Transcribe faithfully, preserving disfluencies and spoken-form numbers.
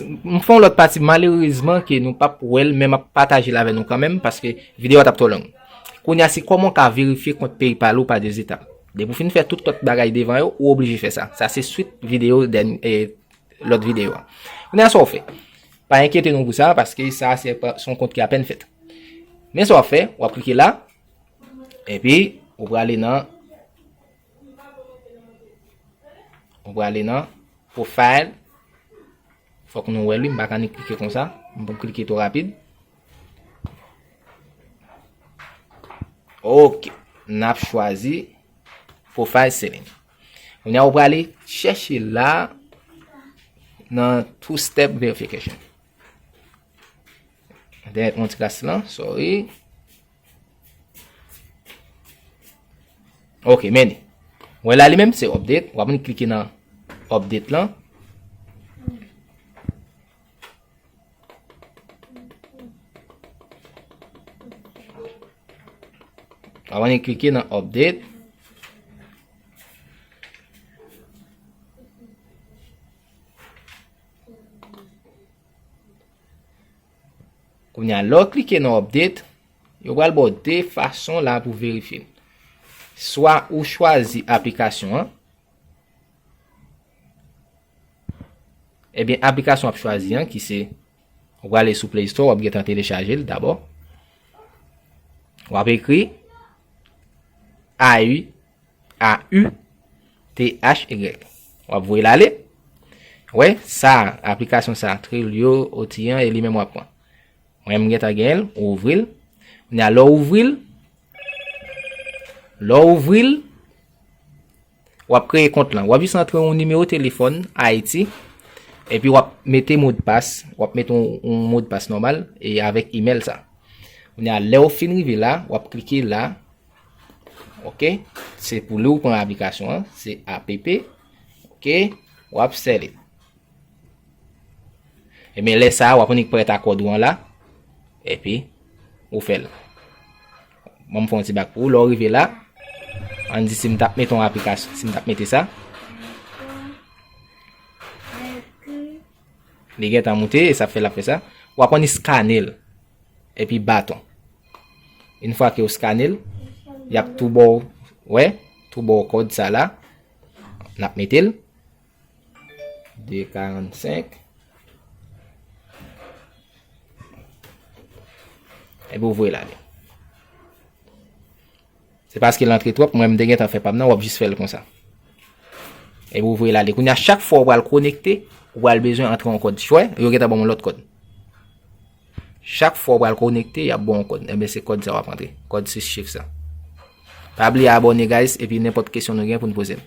M fè yon lòt pati, malerezman ke nou p ap wè l, men m ap pataje l avè nou kanmenm, paske videyo a t ap twò long. Kounye a, se kòman w ka verifye kont PayPal ou pa de zetap. Depi w fin fè tout lòt bagay devan yo, ou oblije fè sa. Sa se swit videyo dèny-, e, lòt videyo a. Kounye a, sa w fè. Pa enkyete nou pou sa, paske sa se pa, se yon kont ki apèn fèt. Men sa w ap fè, w ap klike la, epi ou prale nan, ou prale nan profile. Fòk nou wè l wi, m pa ka ni klike konsa. M p ap klike twò rapid. Ok. N ap chwazi profile setting. Kounye a, ou prale chèche la nan two step verification. Dèyè yon ti kras lan, sorry. Ok, men li. Wè la li menm, se update. W ap vin klike nan update lan. W ap vin klike nan update. Kounye a, lè w klike nan update, yo pral ba w de fason la pou verifye. Swa ou chwazi aplikasyon an, ebyen, aplikasyon w ap chwazi an, ki se, ou prale sou Play Store, w ap gentan telechaje l dabò. W ap ekri A U, A U T H Y. W ap voye l ale. Wè, sa, aplikasyon sa, Twilio, Otiyan, e li menm w ap pran. Mwen, m gentan genyen l, ou ouvri l. Kounye a, lè w ouvri l, lè w ouvri l, w ap kreye kont lan. W ap jis antre yon nimewo telefòn Ayiti, epi w ap mete modpas, w ap mete yon, yon modpas nòmal, e avèk imèl sa. Kounye a, lè w fin rive la, w ap klike la, ok? Se pou li ou pran aplikasyon an, se app, ok? W ap sèl li. Ebyen, lè sa a, w ap annik prèt a kòd ou an la, epi ou fè l. Ban m fè yon ti bak pou ou. Lè w rive la, ann di si m t ap mete yon aplikasyon, si m t ap mete sa. Li gentan moute, e sa fè l ap fè sa. W ap annik skane l. Epi baton. Yon fwa ke w skane l, y ap tou ba w, wè, tou ba w kòd sa la. N ap mete l. De karannsenk. Epi w voye l ale. Se paske l antre twòp, mwen m te gentan fè pa m nan, w ap jis fè l konsa. Epi w voye l ale. Kounye a, chak fwa w pral konekte, ou pral bezwen antre yon kòd. Ou wè, yo gentan ban m yon lòt kòd. Chak fwa w pral konekte, y ap ba w yon kòd. Ebyen, se kòd sa w ap antre. Kòd sis chif sa. Pa bliye abòne, guys, epi nenpòt kesyon nou gen pou n poze m.